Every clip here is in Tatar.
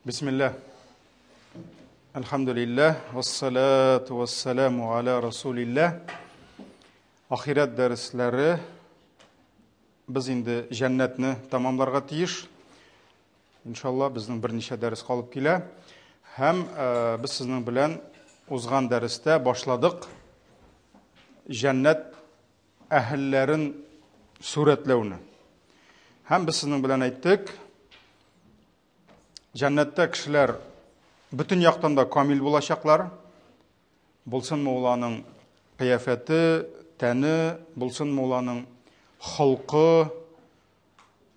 Бисмилла. Әлхәмдүлилләһ, вассалату вассаламу аля расулилләһ. Ахирәт дәресләре без инде җәннәтне тәмамларга тиеш. Иншалла, безнең берничә дәрес калып килә. Һәм э, без сезнең белән узган дәрестә башладык җәннәт әһелләрен сурәтләүне. Һәм без сезнең белән әйттек, җәннәттә кешеләр бөтен яктан да камил булачаклар. Булсынмы ул аның кыяфәте, тәне, булсынмы ул аның холкы,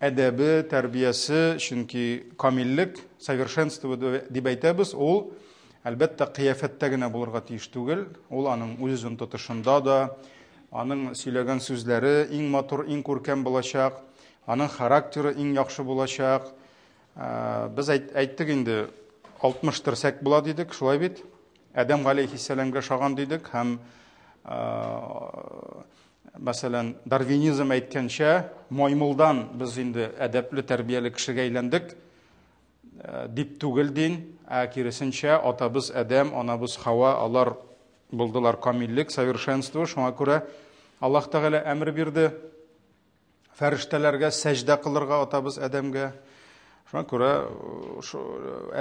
әдәбе, тәрбиясе, чөнки камиллек, совершенство дип әйтәбез, ул әлбәттә кыяфәттә генә булырга тиеш түгел, ул аның үз-үзен тотышында да, аның сөйләгән сүзләре иң матур, иң күркәм булачак, аның характеры иң яхшы булачак. Э, без әйттек инде, 60 терсәк була дидек, шулай бит? Адәм галәйһиссәламгә ошаган дидек һәм э, мәсәлән, дарвинизм әйткәнчә, маймылдан без инде әдәпле, тәрбияле кешегә әйләндек э, дип түгел дин, ә киресенчә, атабыз Адәм, анабыз Хава, алар булдылар камиллек, совершенство, шуңа күрә Аллаһ Тәгалә әмер бирде фәрештәләргә сәҗдә кылырга атабыз Адәмгә. Шуңа күрә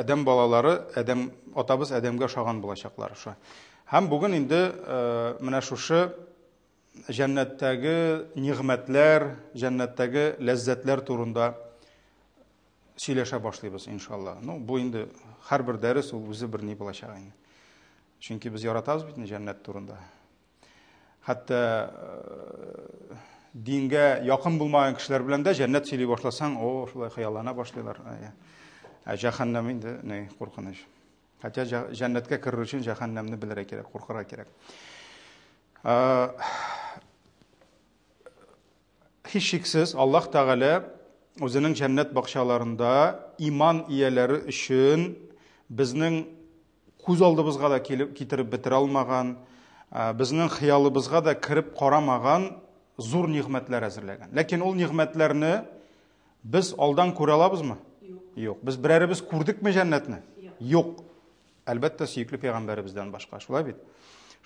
Адәм балалары, Адәм атабыз Адәмгә ошаган булачаклар. Шуңа. Һәм бүген инде менә шушы җәннәттәге нигъмәтләр, җәннәттәге ләззәтләр турында сөйләшә башлыйбыз, иншалла. Ну, бу инде һәрбер дәрес ул үзе бер ни булачак инде. Чөнки без яратабыз бит җәннәт турында. Хәтта э, дингә якын булмаган кешеләр белән дә җәннәт сөйли башласаң, о, шулай хыяллана башлыйлар. Ә җәһәннәм инде ни куркыныч. Хотя җәннәткә керер өчен җәһәннәмне белергә кирәк, куркырга кирәк. Э, һичшиксез Аллаһ Тәгалә үзенең җәннәт бакчаларында иман ияләре өчен безнең күз алдыбызга да килеп китереп бетерә алмаган, безнең хыялыбызга да кереп карамаган зур нигъмәтләр әзерләгән. Ләкин ул нигъмәтләрне без алдан күрә алабызмы? Юк. Юк. Без берәребез күрдекме җәннәтне? Юк. Әлбәттә, сөекле пәйгамбәребездән башка, шулай бит?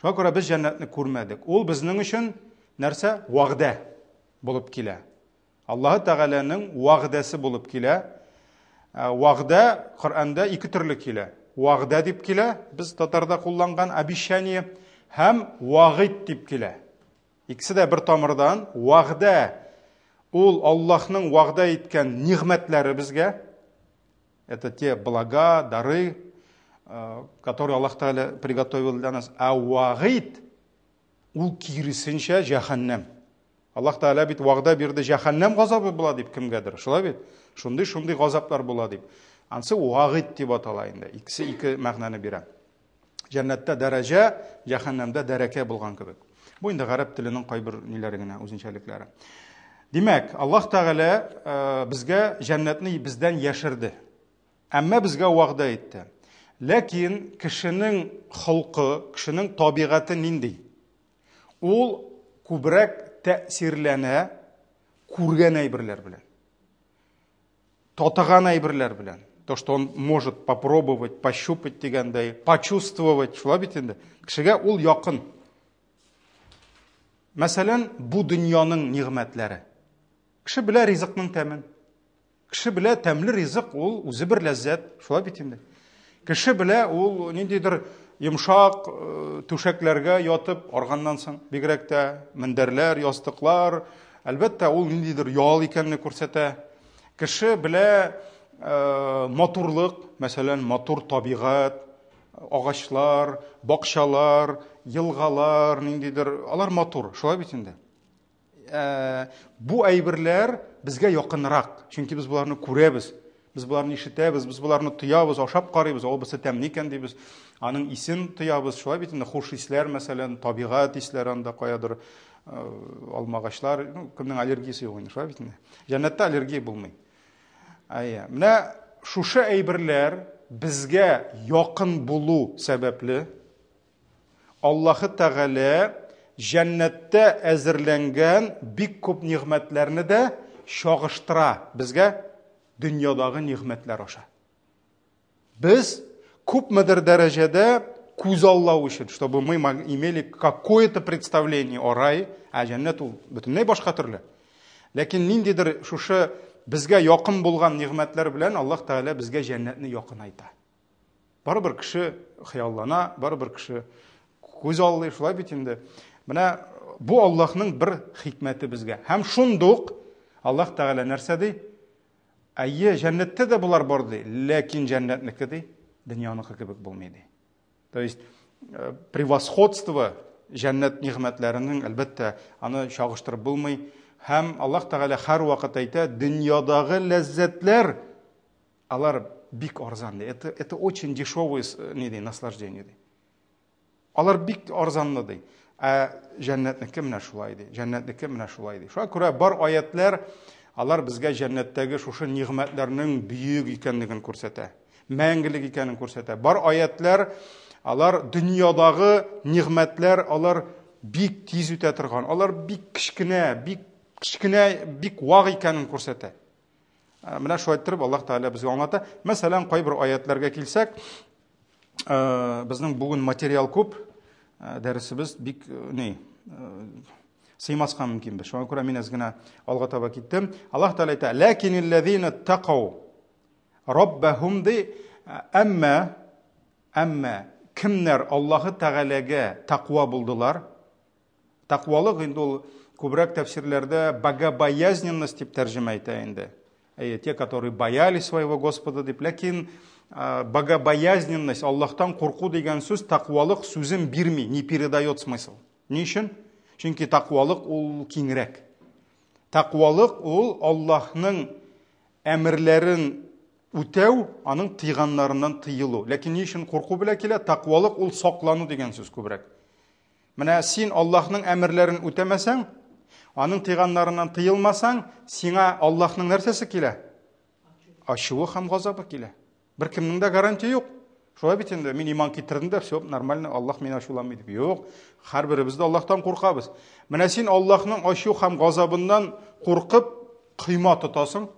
Шуңа күрә без җәннәтне күрмәдек. Ул безнең өчен нәрсә? Вәгъдә булып килә. Аллаһы Тәгаләнең вәгъдәсе булып килә. Ә, вәгъдә Коръәндә ике төрле килә. Вәгъдә дип килә, без татарда кулланган обещание, һәм вагыйд дип килә. Икесе дә бер тамырдан. Вәгъдә ул Аллаһның вәгъдә иткән нигъмәтләре безгә. Это те блага, дары, э, которые Аллаһ Тәгалә приготовил для нас. Ә вагыйд ул киресенчә җәһәннәм. Аллаһ Тәгалә бит вәгъдә бирде, җәһәннәм газабы була дип кемгәдер. Шулай бит? Шундый-шундый газаплар була дип. Ансы вагыйд дип атала инде. Икесе ике мәгънәне бирә. Җәннәттә дәрәҗә, җәһәннәмдә дәрәкә булган кебек. Бу инде гарәп теленең кайбер ниләре генә, үзенчәлекләре. Димәк, Аллаһ Тәгалә э, безгә җәннәтне бездән яшерде. Әмма безгә вәгъдә итте. Ләкин кешенең холкы, кешенең табигате нинди? Ул күбрәк тәэсирләнә күргән әйберләр белән. Татыган әйберләр белән. То, что он может попробовать, пощупать дигәндәй, почувствовать, шулай бит инде. Кешегә ул якын. Мәсәлән, бу дөньяның нигъмәтләре. Кеше белә ризыкның тәмен. Кеше белә тәмле ризык ул үзе бер ләззәт, шулай бит инде. Кеше белә ул ниндидер йомшак э, түшәкләргә ятып, арганнан соң бигрәк тә мендәрләр, ястыклар, әлбәттә, ул ниндидер ял икәнне күрсәтә. Кеше белә э, матурлык, мәсәлән, матур табигать, агачлар, бакчалар, елгалар, ниндидер, алар матур, шулай бит инде. Ә, бу әйберләр безгә якынрак, чөнки без боларны күрәбез, без боларны ишетәбез, без боларны тоябыз, ашап карыйбыз, ул бусы тәмле икән дибез, аның исен тоябыз, шулай бит инде, хуш исләр, мәсәлән, табигать исләре анда каядыр, э, алмагачлар, ну, кемнең аллергиясе юк инде, шулай бит инде. Җәннәттә аллергия булмый. Әйе, менә шушы әйберләр безгә якын булу сәбәпле, Аллаһы Тәгалә җәннәттә әзерләнгән бик күп нигъмәтләрне дә чагыштыра безгә дөньядагы нигъмәтләр аша. Без күпмедер дәрәҗәдә күзаллау өчен, чтобы мы имели какое-то представление о рае, ә җәннәт ул бөтенләй башка төрле. Ләкин ниндидер шушы безгә якын булган нигъмәтләр белән Аллаһ Тәгалә безгә җәннәтне якынайта. Барыбер кеше хыяллана, барыбер кеше күз аллый, шулай бит инде. Менә бу Аллаһның бер хикмәте безгә. Һәм шундук Аллаһ Тәгалә нәрсә ди? Әйе, җәннәттә дә болар бар ди, ләкин җәннәтнеке ди, дөньяныкы кебек булмый ди. То есть э, превосходство җәннәт нигъмәтләренең, әлбәттә, аны чагыштырып булмый. Һәм Аллаһ Тәгалә һәрвакыт әйтә, дөньядагы ләззәтләр алар бик арзан ди. Это очень дешевые э, не ди, наслаждение ди. Алар бик арзанлы ди. Ә җәннәтнеке менә шулай ди. Җәннәтнеке менә шулай ди. Шуңа күрә бар аятлар алар безгә җәннәттәге шушы нигъмәтләрнең бөек икәнлеген күрсәтә. Мәңгелек икәнен күрсәтә. Бар аятлар алар дөньядагы нигъмәтләр алар бик тиз үтә торган, алар бик кечкенә, бик кечкенә, бик вак икәнен күрсәтә. Ә, менә шулай иттереп Аллаһ Тәгалә безгә аңлата. Мәсәлән, кайбер аятларга килсәк, ә, безнең бүген материал күп, ә, дәресебез бик ни сыймаска мөмкин без. Шуңа күрә мин әз генә алга таба киттем. Аллаһ Тәгалә әйтә: "Ләкинилләзина тақау раббахум" ди, әмма әмма кемнәр Аллаһы Тәгаләгә тәкъва булдылар, Тәкъвалык инде ул күбрәк тәфсирләрдә богобоязненность дип тәрҗемә итә инде. Әйе, те, которые боялись своего Господа дип. Ләкин богобоязненность, Аллаһтан курку дигән сүз тәкъвалык сүзен бирми, не передает смысл. Ни өчен? Чөнки тәкъвалык ул киңрәк. Тәкъвалык ул Аллаһның әмерләрен үтәү, аның тыйганнарыннан тыелу. Ләкин ни өчен курку белән килә? Тәкъвалык ул саклану дигән сүз күбрәк. Менә син Аллаһның әмерләрен үтәмәсәң, аның тыйганнарыннан тыелмасаң, сиңа Аллаһның нәрсәсе килә? Ачуы һәм газабы килә. Беркемнең дә гарантия юк. Шулай бит инде, мин иман китердем дә, все, нормально, Аллаһ мине ачуламый дип. Юк, һәрберебез дә Аллаһтан куркабыз. Менә син Аллаһның ачу һәм газабыннан куркып, койма тотасың,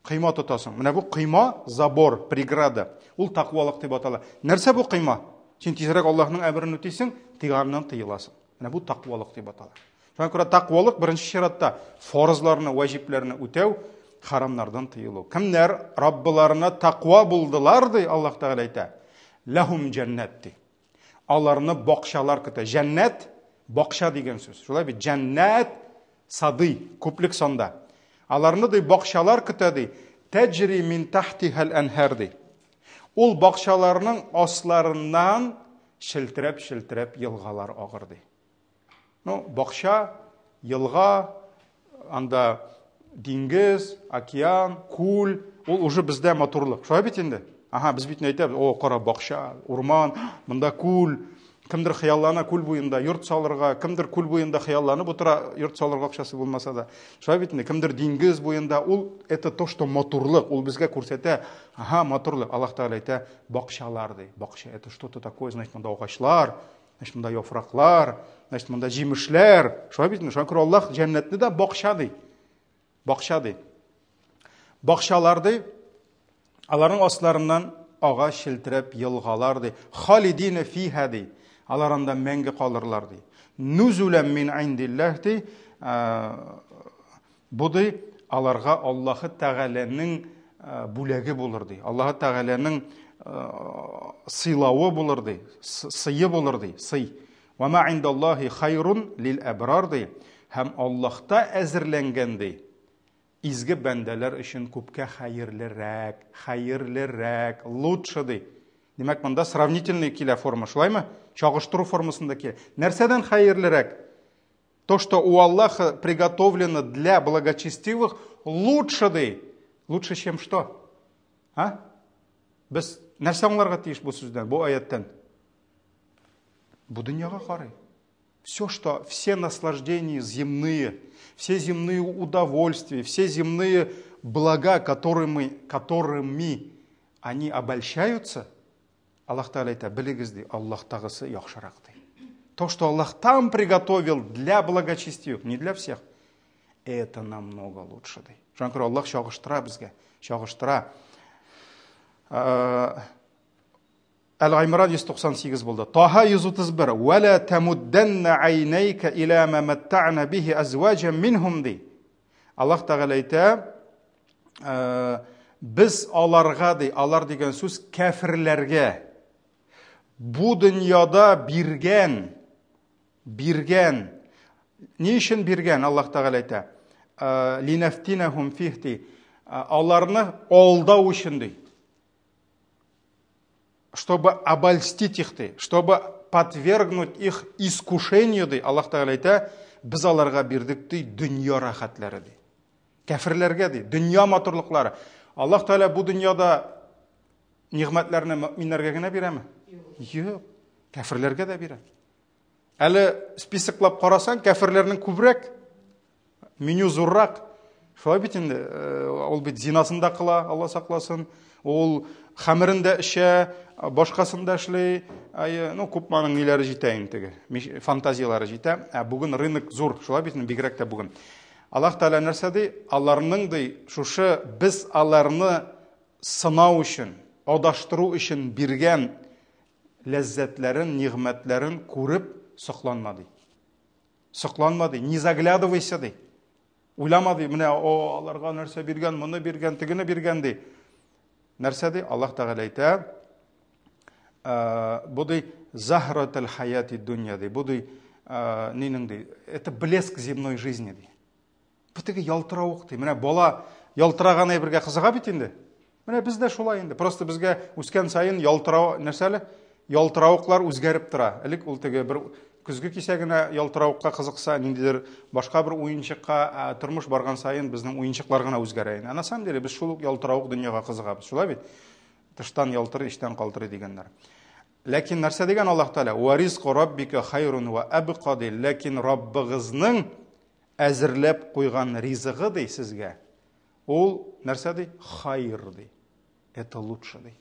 Койма тотасың. Менә бу койма, забор, преграда. Ул тәкъвалык дип атала. Нәрсә бу койма? Син тизрәк Аллаһның әмерен үтисең, тыйганнан тыеласың. Менә бу тәкъвалык дип атала. Шуңа күрә тәкъвалык беренче чиратта фарызларны, ваҗибләрне үтәү, харамнардан тыелу. Кемнәр Раббыларына тәкъва булдылар, ди Аллаһ Тәгалә әйтә. Ләһум җәннәт ди. Аларны бакчалар көтә. Җәннәт бакча дигән сүз. Шулай бит? Җәннәт сады, күплек санда. Аларны ди бакчалар көтә ди. Тәҗри мин тахтихал әнһәр ди. Ул бакчаларның асларыннан челтерәп-челтерәп елгалар агыр ди. Ну, бакча, елга, анда диңгез, океан, күл, ул уже бездә матурлык. Шулай бит инде? Ага, без бит әйтәбез, о, кара бакча, урман, монда күл. Кемдер хыяллана күл буенда йорт салырга, кемдер күл буенда хыялланып утыра, йорт салырга акчасы булмаса да. Шулай бит инде, кемдер диңгез буенда, ул это то, что матурлык, ул безгә күрсәтә, ага, матурлык. Аллаһ Тәгалә әйтә, бакчалар ди. Бакча это что-то такое, значит, монда агачлар, Значит, монда яфраклар, значит, монда җимешләр. Шулай бит инде. Шуңа күрә Аллаһ җәннәтне дә бакча ди. Бакча ди. Бакчалар ди. Аларның асларыннан ага челтерәп елгалар ди. Халидина фиха ди. Алар анда мәңге калырлар ди. Нузуләм мин индилләһ ди. Бу ди аларга Аллаһы Тәгаләнең бүләге булыр ди. Аллаһы Тәгаләнең сыйлавы булыр ди, сые булыр ди, сый. Ва ма индаллаһи хайрун лил әбрар ди. Һәм Аллаһта әзерләнгән ди. Изге бәндәләр өчен күпкә хәерлерәк, хәерлерәк, лучше ди. Димәк, монда сравнительный килә форма, шулаймы? Чагыштыру формасында килә. Нәрсәдән хәерлерәк? То, что у Аллаха приготовлено для благочестивых, лучше ди. Лучше, чем что? А? Без нәрсә аңларга тиеш бу сүздән, бу аяттан? Бу дөньяга карый. Все, что, все наслаждения земные, все земные удовольствия, все земные блага, которыми, которыми они обольщаются, Аллаһ Тәгалә әйтә, белегез ди, Аллаһтагысы яхшырак ди. То, что Аллах там приготовил для благочестивых, не для всех, это намного лучше ди. Шуңа күрә Аллаһ чагыштыра безгә, чагыштыра. Әл-Гыймран 198 булды. Таһа 131. Вәлә тәмуддәннә айнәйкә илә ма мәттәгънә бихи әзваҗан минһум ди. Аллаһ Тәгалә әйтә, без аларга ди, алар дигән сүз кәферләргә бу дөньяда биргән биргән ни өчен биргән Аллаһ Тәгалә әйтә? Линәфтинәһум фих ди. Аларны алдау өчен ди. Чтобы обольстить их ди, чтобы подвергнуть их искушению ди, Аллаһ Тәгалә әйтә, без аларга бирдек ди дөнья рәхәтләре ди. Кәферләргә ди, дөнья матурлыклары. Аллаһ Тәгалә бу дөньяда нигъмәтләрне мөэминнәргә генә бирәме? Юк. Кәферләргә дә бирә. Әле списоклап карасаң, кәферләрнең күбрәк, меню зуррак. Шулай бит инде, э, ул бит зинасын да кыла, Алла сакласын. Ул хәмерен дә эчә, башкасын да эшли. Ай, ну, күп аның ниләре җитә инде теге, фантазияләре җитә. Ә бүген рынок зур, шулай бит инде, бигрәк тә бүген. Аллаһ Тәгалә нәрсә ди? Аларның ди, шушы без аларны сынау өчен, адаштыру өчен биргән ләззәтләрен, нигъмәтләрен күреп сокланма ди. Сокланма ди, не заглядывайся ди. Уйлама ди, менә о, аларга нәрсә биргән, моны биргән, тегене биргән ди. Нәрсә ди? Аллаһ Тәгалә әйтә, бу ди захратул хаяти дунья ди. Бу ди нинең ди? Это блеск земной жизни ди. Бу теге ялтыравык ди. Менә бала ялтыраган әйбергә кызыга бит инде. Менә без дә шулай инде. Просто безгә үскән саен ялтырау нәрсә әле? Ялтыравыклар үзгәреп тора. Элек ул теге бер көзге кисәгенә ялтыравыкка кызыкса, ниндидер башка бер уенчыкка, ә тормыш барган саен безнең уенчыклар гына үзгәрә инде. А на самом деле без шул ук ялтыравык дөньяга кызыгабыз. Шулай бит? Тыштан ялтырый, эчтән калтырый дигәннәр. Ләкин нәрсә дигән Аллаһ Тәгалә? Ва ризку раббика хайрун ва абка ди. Ләкин Раббыгызның әзерләп куйган ризыгы ди сезгә. Ул нәрсә ди? Хайр ди. Это лучше ди.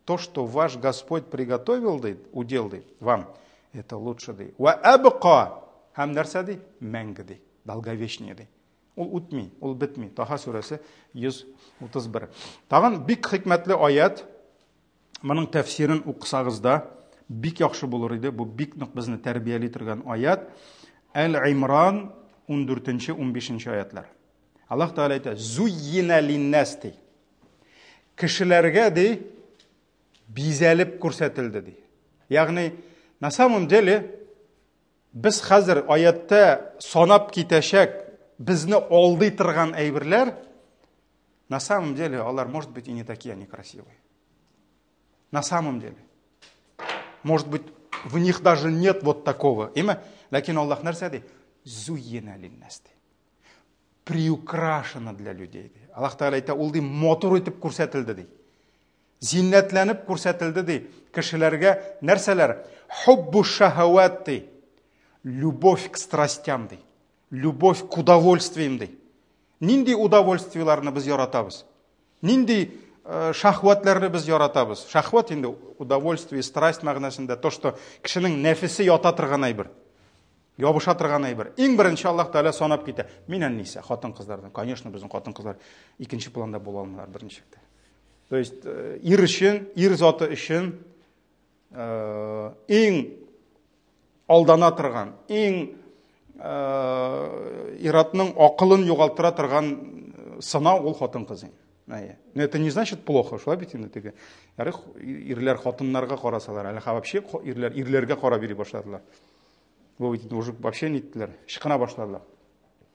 То, что ваш Господь приготовил ди, удел ди, вам, это лучше ди. Ва абка һәм нәрсә ди? Мәңге ди. Долговечнее ди. Ул үтми, ул бетми. Таха сүрәсе 131. Тагын бик хикмәтле аят. Моның тәфсирен укысагыз да бик яхшы булыр иде. Бу бик нык безне тәрбияли торган аят. Әл-Имран 14-15 аятлар. Аллаһ Тәгалә әйтә: "Зуйина линнас" ди. Кешеләргә ди бизәлеп күрсәтелде ди. Ягъни, на самом деле без хәзер аятта санап китәчәк безне алдый торган әйберләр на самом деле алар может быть и не такие они красивые. На самом деле. Может быть, в них даже нет вот такого. Имя, ләкин Аллаһ нәрсә ди? Зуйина линнас ди. Приукрашено для людей ди. Аллаһ Тәгалә әйтә, ул ди матур итеп күрсәтелде ди. Зиннәтләнеп күрсәтелде ди кешеләргә нәрсәләр? Хуббу шахават ди. Любовь к страстям ди. Любовь к удовольствиям ди. Нинди удовольствиеләрне без яратабыз? Нинди э, шахватларны без яратабыз? Шахват инде удовольствие, страсть мәгънәсендә, то, что кешенең нәфесе ята торган әйбер. Ябыша торган әйбер. Иң беренче Аллаһ Тәгалә санап китә. Минән ниса, хатын-кызлардан. Конечно, безнең хатын-кызлар икенче планда була алмыйлар берничек тә. То есть э, ир өчен, ир заты өчен э, иң алдана торган, иң э, иратның акылын югалтыра торган сынау ул хатын-кыз. Әйе. Но это не значит плохо, шулай бит инде теге. Ярый ирләр хатыннарга карасалар, әле вообще ирләр ирләргә карап йөри башладылар. Бу бит уже вообще ниттеләр, ычкына башладылар.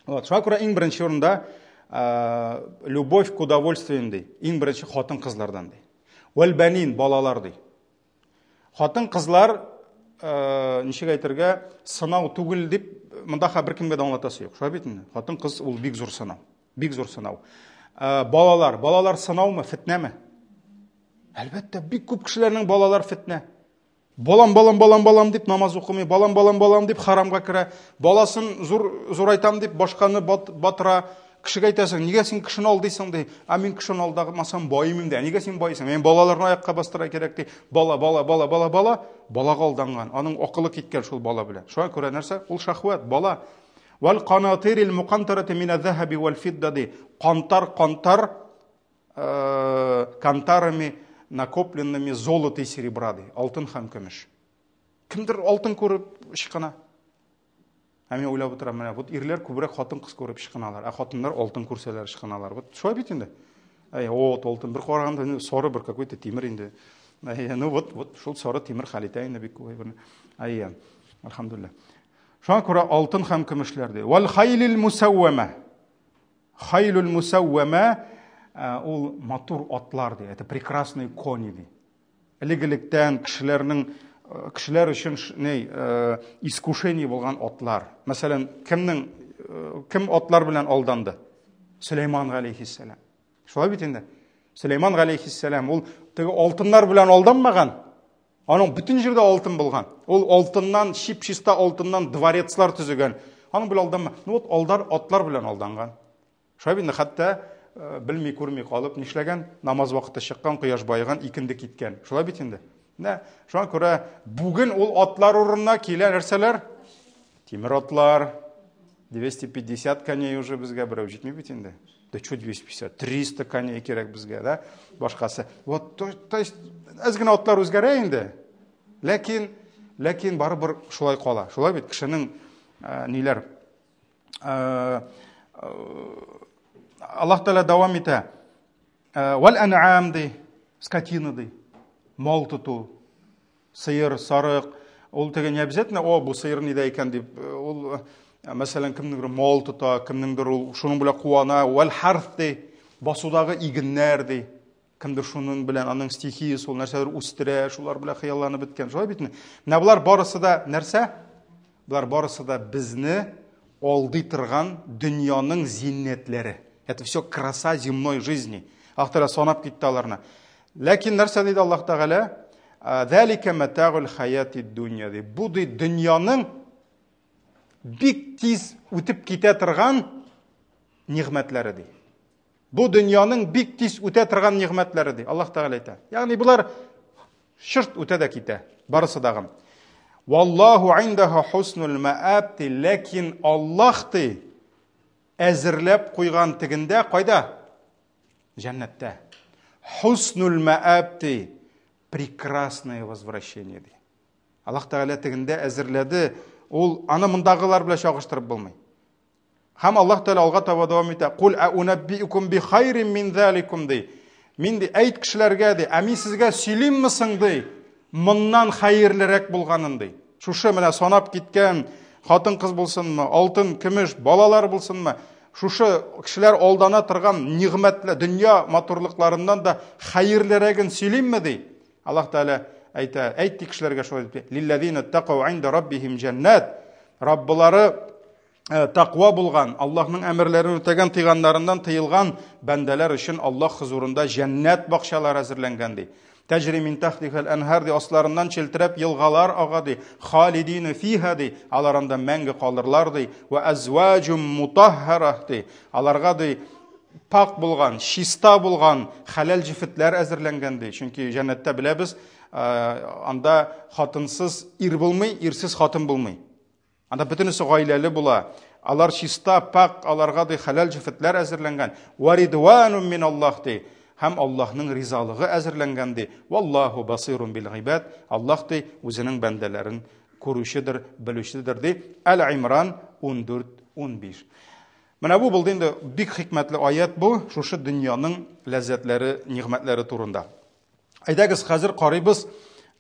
Вот, шуңа күрә иң беренче урында любовь к удовольствиям ди. Иң беренче хатын-кызлардан ди. Вәл бәнин балалар ди. Хатын-кызлар ничек әйтергә, сынау түгел дип монда ха беркемгә дә аңлатасы юк. Шулай бит инде. Хатын-кыз ул бик зур сынау. Бик зур сынау. Балалар, балалар сынаумы, фетнәме? Әлбәттә, бик күп кешеләрнең балалар фетнә. Балам, балам, балам, балам дип намаз укымый, балам, балам, балам дип харамга керә. Баласын зур зурайтам дип башканы бат, батыра. Кешегә әйтәсең, нигә син кешене алдыйсың ди. Ә мин кешене алдамасам байымым ди. Ә нигә син байыйсың? Мин балаларны аякка бастыра кирәк ди. Бала, бала, бала, бала, бала, балага алданган. Аның акылы киткән шул бала белән. Шуңа күрә нәрсә? Ул шахват, бала. Вал канатирил мукантарати мина захаби вал фидда ди. Кантар, кантар, э, кантарами накопленными золото и серебра, ди, алтын һәм көмеш. Кемдер алтын күреп ычкына. Ә мин уйлап утырам, менә вот ирләр күбрәк хатын-кыз күреп ычкыналар, ә хатыннар алтын күрсәләр ычкыналар. Вот шулай бит инде. Әй, вот алтын бер караганда сары бер какой-то тимер инде. Әй, ну вот, вот шул сары тимер хәл итә инде бик күп әйберне. Әй, әлхәмдүлилләһ. Шуңа күрә алтын һәм көмешләр ди. Вал хайлил мусаввама. Хайлул мусаввама ул матур атлар ди. Это прекрасные кони ди. Элек-электән кешеләрнең кешеләр өчен ни искушение булган атлар. Мәсәлән, кемнең кем атлар белән алданды? Сөләйман галәйһиссәлам. Шулай бит инде. Сөләйман галәйһиссәлам ул теге алтыннар белән алданмаган. Аның бөтен җирдә алтын булган. Ул алтыннан, чип-чиста алтыннан дворецлар төзегән. Аның белән алданма. Ну вот алдар атлар белән алданган. Шулай бит инде, хәтта э, белми күрми калып нишләгән? Намаз вакыты чыккан, кояш баеган, икенде киткән. Шулай бит инде. Менә шуңа күрә бүген ул атлар урынына килә нәрсәләр? Тимер атлар, 250 коней уже безгә берәү җитми бит инде. Да что 250? 300 коней кирәк безгә, да? Башкасы. Вот, то, то есть, әз генә атлар үзгәрә инде. Ләкин, ләкин барыбер шулай кала. Шулай бит кешенең ә, ниләр Аллаһ Тәгалә дәвам итә. Вәл ән'ам ди, скотина ди, мал тоту, сыер, сарык. Ул теге не обязательно, о, бу сыер нидә икән дип, ул мәсәлән, кемнеңдер мал тота, кемнеңдер ул шуның белән куана. Вәл харф ди, басудагы игеннәр ди. Кемдер шуның белән аның стихиясе ул нәрсәдер үстерә, шулар белән хыялланып беткән. Шулай бит? Менә болар барысы да нәрсә? Болар барысы да безне алдый торган дөньяның зиннәтләре. Это все краса земной жизни. Аллаһ Тәгалә санап китте аларны. Ләкин нәрсә диде Аллаһ Тәгалә? Зәлика матагул хаяти дунья ди. Бу ди дөньяның бик тиз үтеп китә торган нигъмәтләре ди. Бу дөньяның бик тиз үтә торган нигъмәтләре ди. Аллаһ Тәгалә әйтә. Ягъни болар шырт үтә дә китә. Барысы дагы. Валлаху индаһу хуснул мааб ди, ләкин Аллаһ ди әзерләп куйган тегендә кайда? Җәннәттә. Хуснул мааб ди, прекрасное возвращение ди. Аллаһ Тәгалә тегендә әзерләде. Ул аны мондагылар белән чагыштырып булмый. Һәм Аллаһ Тәгалә алга таба дәвам итә. Кул аунаббиукум би хайрин мин заликум ди. Мин ди, әйт кешеләргә ди, ә мин сезгә сөйлимме соң ди, моннан хәерлерәк булганын ди. Шушы менә санап киткән хатын-кыз булсынмы, алтын, көмеш, балалар булсынмы, шушы кешеләр алдана торган нигъмәтле дөнья матурлыкларыннан да хәерлерәген сөйлимме ди. Аллаһ Тәгалә әйтә, әйт ди кешеләргә шулай дип. Лилләзина тақау инда раббихим җәннәт. Раббылары Э, тәкъва булган, Аллаһның әмерләрен үтәгән, тыйганнарыннан тыелган бәндәләр өчен Аллаһ хозурында җәннәт бакчалары әзерләнгән ди. Тәҗри мин тахтихал анһар ди, асларыннан челтерәп елгалар ага ди. Халидина фиха ди, алар анда мәңге калырлар ди. Ва азваҗум мутаххара ди. Аларга ди пак булган, чиста булган хәләл җефетләр әзерләнгән ди. Чөнки җәннәттә беләбез, э, анда хатынсыз ир булмый, ирсез хатын булмый. Анда бөтенесе гаиләле була. Алар чиста, пак, аларга ди хәләл җефетләр әзерләнгән. Ва ридванум мин Аллаһ ди. Һәм Аллаһның ризалыгы әзерләнгән ди. Валлаһу басирун бил гыйбад. Аллаһ ди үзенең бәндәләрен күрүчедер, белүчедер ди. Әл-Имран 14-15. Менә бу булды инде бик хикмәтле аят бу, шушы дөньяның ләззәтләре, нигъмәтләре турында. Әйдәгез хәзер карыйбыз,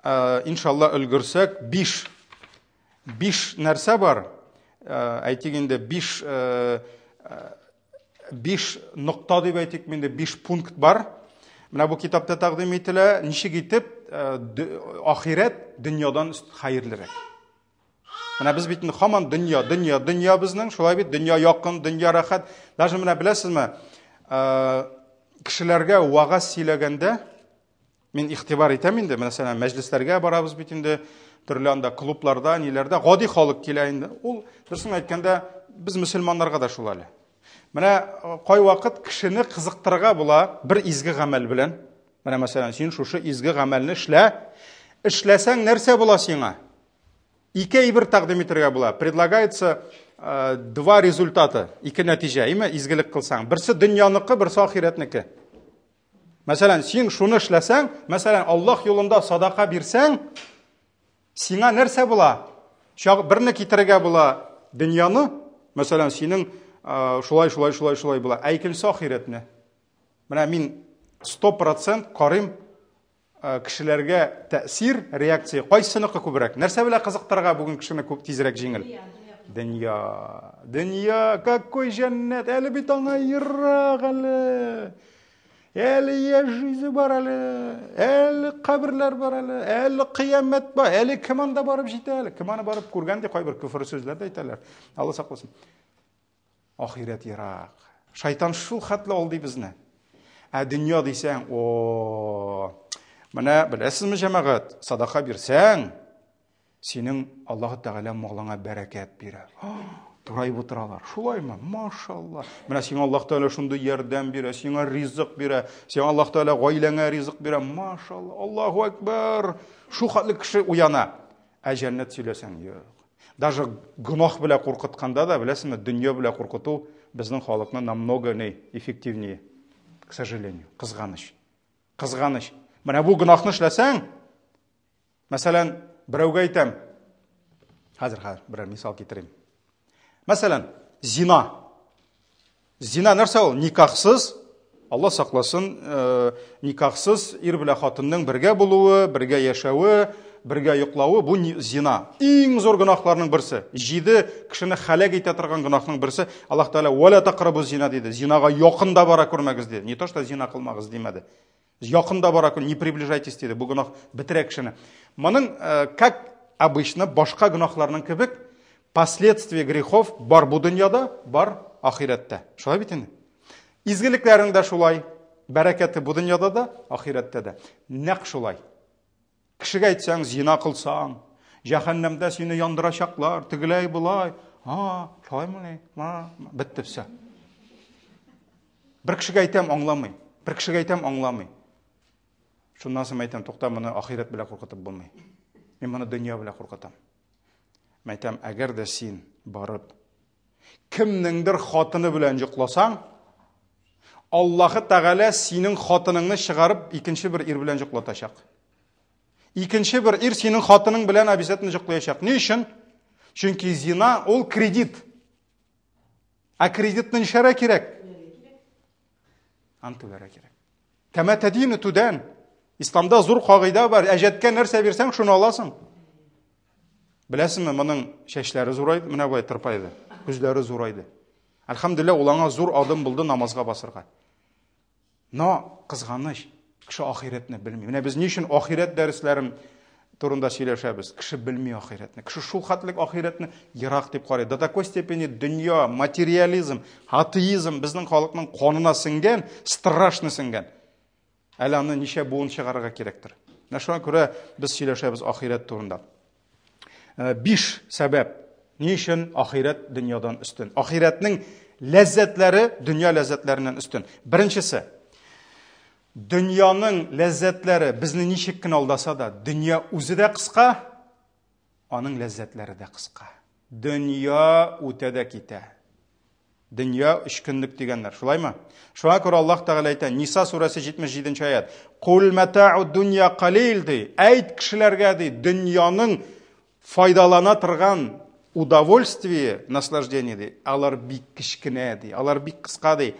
э, иншалла өлгерсәк, 5 Биш нәрсә бар, э, әйтик инде, биш, э, э, биш нокта дип әйтик инде, биш пункт бар. Менә бу китапта тәкъдим ителә, ничек итеп ахирәт дөньядан хәерлерәк. Менә без бит инде һаман дөнья, дөнья, дөнья безнең, шулай бит, дөнья якын, дөнья рәхәт. Даже менә беләсезме, кешеләргә вагаз сөйләгәндә, Мин игътибар итәм инде, мәсәлән, мәҗлесләргә барабыз бит инде, төрле анда клубларда, ниләрдә гади халык килә инде. Ул, дөресен әйткәндә, без мөселманнарга да шул әле. Менә э, кайвакыт кешене кызыктырырга була бер изге гамәл белән. Менә мәсәлән, син шушы изге гамәлне эшлә. Эшләсәң нәрсә була сиңа? Ике әйбер тәкъдим итәргә була. Предлагается э, два результата, ике нәтиҗә, име изгелек кылсаң. Берсе дөньяныкы, берсе ахирәтнеке. Мәсәлән, син шуны эшләсәң, мәсәлән, Аллаһ юлында садака бирсәң, сиңа нәрсә була? Чаг берне китерергә була дөньяны, мәсәлән, синең шулай, шулай, шулай, шулай була. Ә икенчесе ахирәтне. Менә мин 100% карыйм кешеләргә тәэсир, реакция кайсыныкы күбрәк? Нәрсә белән кызыктырырга бүген кешене күп тизрәк җиңел? Дөнья. Дөнья, какой җәннәт? Әле бит аңа ерак әле. Әле яшь йөзе бар әле, әле каберләр бар әле, әле кыямәт бар, әле кем анда барып җитә әле, кем аны барып күргән ди, кайбер көфер сүзләр дә әйтәләр. Алла сакласын. Ахирәт ерак. Шайтан шул хәтле алдый безне. Ә дөнья дисәң, о, менә беләсезме, җәмәгать, садака бирсәң, Синең Аллаһ Тәгалә малыңа бәрәкәт бирә. Тураеп утыралар. Шулаймы? Машалла. Менә сиңа Аллаһ Тәгалә шундый ярдәм бирә, сиңа ризык бирә, сиңа Аллаһ Тәгалә гаиләңә ризык бирә. Машалла. Аллаһу акбар. Шул хәтле кеше уяна. Ә җәннәт сөйләсәң, юк. Даже гөнаһ белән куркытканда да, беләсеңме, дөнья белән куркыту безнең халыкны намного не эффективнее, к сожалению, кызганыч. Кызганыч. Менә бу гөнаһны эшләсәң, Мәсәлән, берәүгә әйтәм. Хәзер, хәзер берәр мисал китерим. Мәсәлән, зина. Зина нәрсә ул? Никахсыз, Алла сакласын, э, никахсыз ир белән хатынның бергә булуы, бергә яшәве, бергә йоклавы бу зина. Иң зур гөнаһларның берсе. Җиде кешене хәләк итә торган гөнаһның берсе. Аллаһ Тәгалә вала тақрабу зина диде. Зинага якын да бара күрмәгез диде. Не то что зина кылмагыз димәде. Якын да бара, не приближайтесь диде. Бу гөнаһ бетерә кешене. Моның, э, как обычно, башка гөнаһларның кебек, последствия грехов бар бу дөньяда, бар ахирәттә. Шулай бит инде. Изгелекләрең дә шулай, бәрәкәте бу дөньяда да, ахирәттә дә. Нәкъ шулай. Кешегә әйтсәң, зина кылсаң, җәһәннәмдә сине яндырачаклар, тегеләй болай. А, шулаймыни? Бетте все. Бер кешегә әйтәм, аңламый. Бер кешегә әйтәм, аңламый. Шуннан соң әйтәм, тукта, моны ахирәт белән куркытып булмый. Мин моны дөнья белән куркытам. Әйтәм, әгәр дә син барып кемнеңдер хатыны белән йокласаң, Аллаһы Тәгалә синең хатыныңны чыгарып икенче бер ир белән йоклатачак. Икенче бер ир синең хатының белән обязательно йоклаячак. Ни өчен? Чөнки зина ул кредит. Ә кредитны ничәрә кирәк? Аны түләргә кирәк. Кәмә тәдину түдән. Исламда зур кагыйдә бар. Әҗәткә нәрсә бирсәң, шуны аласың. Беләсеңме, моның чәчләре зурайды, менә болай тырпайды. Күзләре зурайды. Әлхәмдүлилләһ, ул аңа зур адым булды намазга басырга. Но кызганыч, кеше ахирәтне белми. Менә без ни өчен ахирәт дәресләрен турында сөйләшәбез? Кеше белми ахирәтне. Кеше шул хәтлек ахирәтне ерак дип карый. До такой степени дөнья, материализм, атеизм безнең халыкның канына сеңгән, страшно сеңгән. Әле аны ничә буын чыгарырга кирәктер. Менә шуңа күрә без сөйләшәбез ахирәт турында. Э, биш сәбәп. Ни өчен ахирәт дөньядан өстен? Ахирәтнең ләззәтләре дөнья ләззәтләреннән өстен. Беренчесе. Дөньяның ләззәтләре безне ничек кенә алдаса да, дөнья үзе дә кыска, аның ләззәтләре дә кыска. Дөнья үтә дә китә. Дөнья өч көнлек дигәннәр, шулаймы? Шуңа күрә Аллаһ Тәгалә әйтә, Ниса сүрәсе 77 нче аят. Кул матау дөнья калил ди. Әйт кешеләргә ди, дөньяның файдалана торган удовольствие, наслаждение ди, алар бик кечкенә ди, алар бик кыска ди.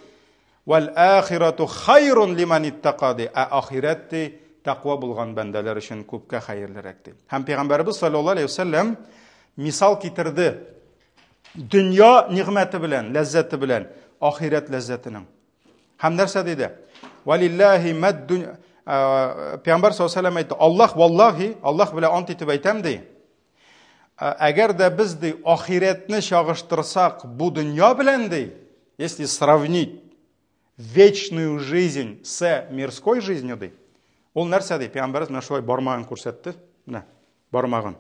Вәл ахирату хайрун лиман иттака ди. Ә ахирәт ди, тәкъва булган бәндәләр өчен күпкә хәерлерәк ди. Һәм пәйгамбәребез саллаллаһу алейһи вәсәлләм мисал китерде. Дөнья нигъмәте белән, ләззәте белән, ахирәт ләззәтенең. Һәм нәрсә диде? Валиллаһи мад дөнья Пәйгамбәр саллаллаһу алейһи әйтте, Аллаһ валлаһи, Аллаһ белән ант итеп әйтәм ди. Әгәр дә без ди ахирәтне чагыштырсак бу дөнья белән ди, если сравнить вечную жизнь с мирской жизнью ди. Ул нәрсә ди? Пәйгамбәрбез менә шулай бармагын күрсәтте. Менә бармагын.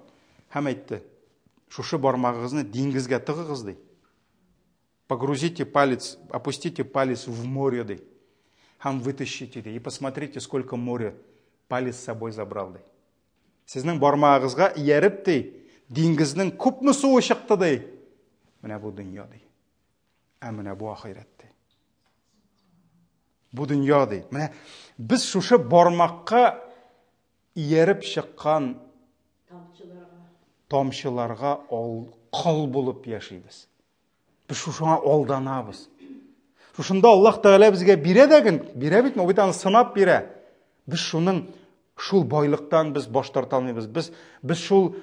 Һәм әйтте, шушы бармагыгызны диңгезгә тыгыгыз ди. Погрузите палец, опустите палец в море ди. Һәм вытащите ди. И посмотрите, сколько море палец с собой забрал ди. Сезнең бармагыгызга ияреп ди, диңгезнең күпме суы чыкты ди. Менә бу дөнья ди. Ә менә бу ахирәт ди. Бу дөнья ди. Менә без шушы бармакка ияреп чыккан тамчыларга кол булып яшибез. Без шушыңа алданабыз. Шушында Аллаһ Тәгалә безгә бирә дә ген, бирә бит, но бит аны сынап бирә. Без шуның шул байлыктан без баш тарта алмыйбыз. Без шул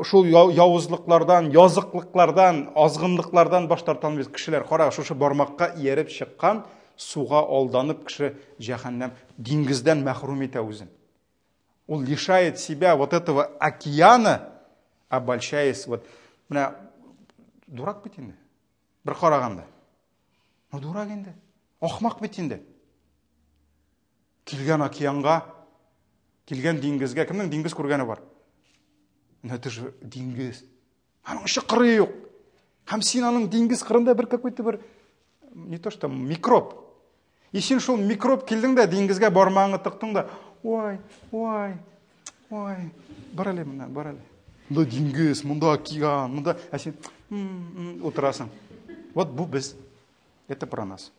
шул явызлыклардан, языклыклардан, азгынлыклардан баш тарта алмыйбыз. Кешеләр, кара, шушы бармакка ияреп чыккан суга алданып кеше җәһәннәм диңгездән мәхрүм итә үзен. Ул лишает себя вот этого океана, обольщаясь вот. Менә дурак бит инде. Бер караганда. Ну дурак инде. Ахмак бит инде. Килгән океанга, килгән диңгезгә, кемнең диңгез күргәне бар? Ну это же диңгез. Аның очы кырые юк. Һәм син аның диңгез кырында бер какой-то бер не то что микроб. И син шул микроб килдең дә диңгезгә бармагыңны тыктың да, ой, ой, ой, бар әле моннан, бар әле. Монда диңгез, монда океан, монда, ә син утырасың. Вот бу без. Это про нас.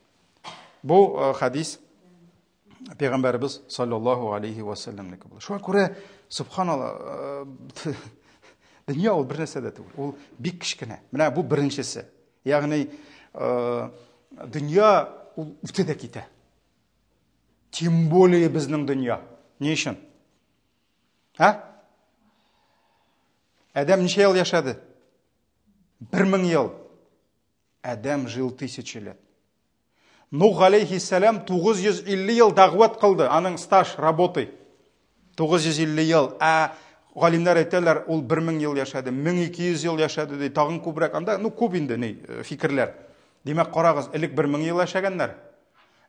Бу э, хадис Пәйгамбәребез саллаллаһу алейхи ва сәлләмнеке була. Шуңа күрә, субханалла, э, дөнья ул бер нәрсә дә түгел. Ул бик кечкенә. Менә бу беренчесе. Ягъни э, дөнья ул үтә дә китә. Тем более безнең дөнья. Ни өчен? Ә? Адәм ничә ел яшәде? 1000 ел. Адәм жил тысячи лет. Нух алейхиссалам 950 ел дәгъват кылды, аның стаж работы 950 ел. Ә галимнәр әйтәләр, ул 1000 ел яшәде, 1200 ел яшәде ди, тагын күбрәк. Анда, ну, күп инде ни э, фикерләр. Димәк, карагыз, элек 1000 ел яшәгәннәр.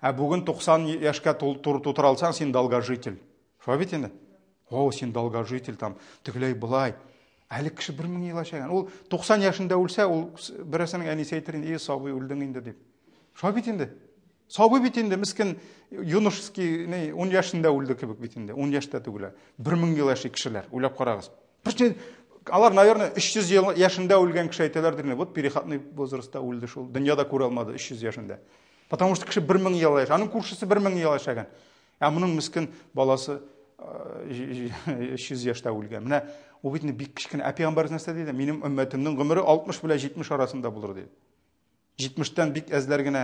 Ә бүген 90 яшькә тутыра алсаң, син долгожитель. Шулай бит инде? О, син долгожитель там, тегеләй болай. Әле кеше 1000 ел яшәгән. Ул 90 яшендә үлсә, ул берәрсенең әнисе әйтер инде, "Эй, сабый, үлдең инде" дип. Шулай бит инде. Сабый бит инде, мескен юношеский, не, 10 яшендә үлде кебек бит инде. 10 яшьтә түгел. 1000 ел яши кешеләр, уйлап карагыз. Причем алар, наверное, 300 ел яшендә үлгән кеше әйтәләрдер инде. Вот переходный возрастта үлде шул. Дөньяда күрә алмады 300 яшендә. Потому что кеше 1000 ел яши. Аның күршесе 1000 ел яшәгән. Ә моның мескен баласы 300 яшьтә үлгән. Менә ул бит бик кечкенә. Ә пәйгамбәребез нәрсә диде? Минем өммәтемнең гомере 60 белән 70 арасында булыр диде. 70-тән бик әзләр генә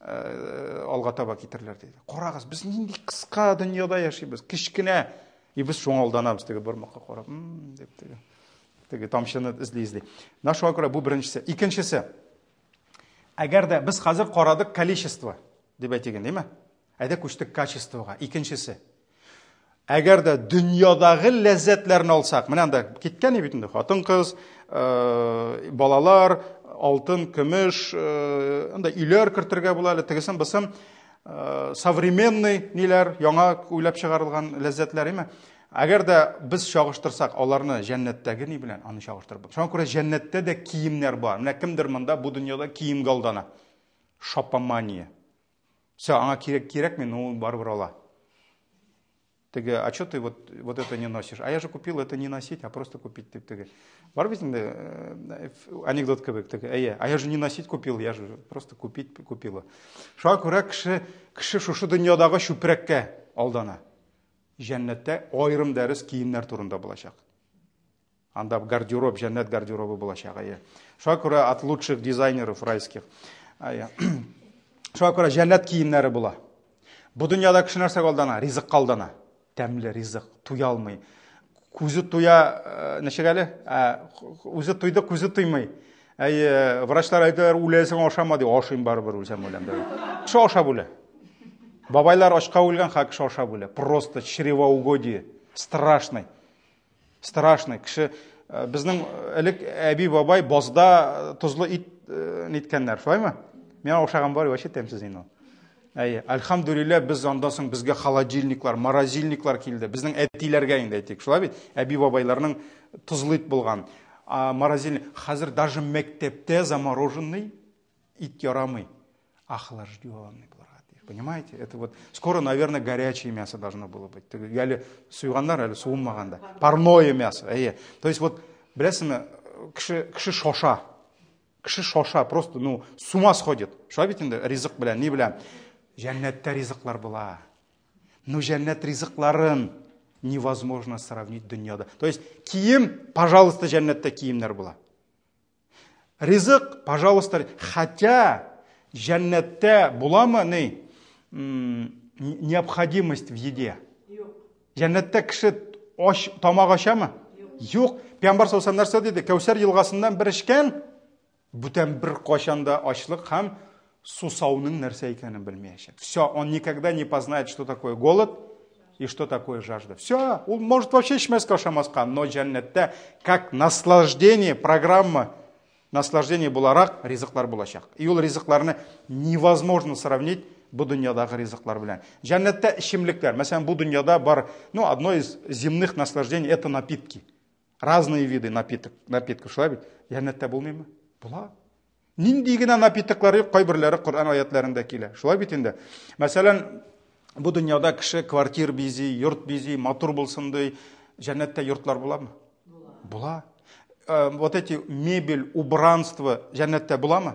алга таба китерләр диде. Карагыз, без нинди кыска дөньяда яшибез, кечкенә. И без шуңа алданабыз теге бармакка карап, дип теге. Теге тамчыны эзли-эзли. Менә шуңа күрә бу беренчесе. Икенчесе. Әгәр дә без хәзер карадык количество дип әйтик инде, димме? Әйдә күчтек качествога. Икенчесе. Әгәр дә дөньядагы ләззәтләрне алсак, менә анда киткән бит инде хатын-кыз, э, балалар, алтын, көмеш, э, анда өйләр кертергә була әле, тегесен, бысын, э, современный ниләр, яңа уйлап чыгарылган ләззәтләр, име? Әгәр дә без чагыштырсак аларны җәннәттәге ни белән, аны чагыштырып. Шуңа күрә җәннәттә дә киемнәр бар. Менә кемдер монда бу дөньяда киемгә алдана. Шапомания. Все, аңа кирәк кирәкми, но ул барыбер ала. Теге, а что ты вот, вот это не носишь? А я же купил это не носить, а просто купить дип теге. Бар бит инде э, анекдот кебек теге. Әйе, а я же не носить купил, я же просто купить купила. Шуңа күрә кеше кеше шушы дөньядагы чүпрәккә алдана. Җәннәттә аерым дәрес киемнәр турында булачак. Анда гардероб, җәннәт гардеробы булачак, әйе. Шуңа күрә от лучших дизайнеров райских. Әйе. Шуңа күрә җәннәт киемнәре була. Бу дөньяда кеше нәрсәгә алдана? Ризыкка алдана. Тәмле ризык, туя алмый. Күзе туя, э, ничек әле? Ә, үзе туйды, күзе туймый. Әйе, врачлар әйтәләр, үләсең, ашама ди. Ашыйм барыбер, үлсәм үләм. Кеше ашап үлә. Бабайлар ачка үлгән, ха кеше ашап үлә. Просто чревоугодие. Страшный. Страшный. Кеше э, безнең э, элек әби бабай базда э, тозлы ит ниткәннәр, шулаймы? Миңа ошаган бар, вообще тәмсез инде ул. Әйе, альхамдулилла, без андан соң безгә холодильниклар, морозильниклар килде. Безнең әтиләргә инде әйтик, шулай бит? Әби бабайларның тозлы ит булган. А морозильник хәзер даже мәктәптә замороженный ит ярамый. Охлажденный булырга тиеш. Понимаете? Это вот скоро, наверное, горячее мясо должно было быть. Әле суйганнар, әле суынмаган да. Парное мясо. Әйе. То есть вот, беләсеңме, кеше, кеше шоша. Кеше шоша, просто, ну, с ума сходит. Шулай бит инде, ризык белән, ни белән. Җәннәттә ризыклар була. Но җәннәт ризыкларын невозможно сравнить дөньяда. То есть кием, пожалуйста, җәннәттә киемнәр була. Ризык, пожалуйста, хотя җәннәттә буламы ни необходимость в еде? Юк. Җәннәттә кеше ач, тамак ачамы? Юк. Пәйгамбәр саллаллаху алейһи нәрсә диде? Кәүсәр елгасыннан бер эчкән, бүтән бер кайчан да ачлык һәм сусауның нәрсә икәнен белмәячәк. Все, он никогда не познает, что такое голод и что такое жажда. Все, ул может вообще эчмәскә, ашамаска, но җәннәттә как наслаждение, программа наслаждение буларак ризыклар булачак. И ул ризыкларны невозможно сравнить бу дөньядагы ризыклар белән. Җәннәттә эчемлекләр, мәсәлән, бу дөньяда бар, ну, одно из земных наслаждений это напитки. Разные виды напиток, напитков, шулай бит? Җәннәттә булмыймы? Була. Нинди генә напитоклар юк, кайберләре Коръән аятларында килә. Шулай бит инде. Мәсәлән, бу дөньяда кеше квартир бизи, йорт бизи, матур булсын ди. Җәннәттә йортлар буламы? Була. Була. Вот эти мебель, убранство җәннәттә буламы?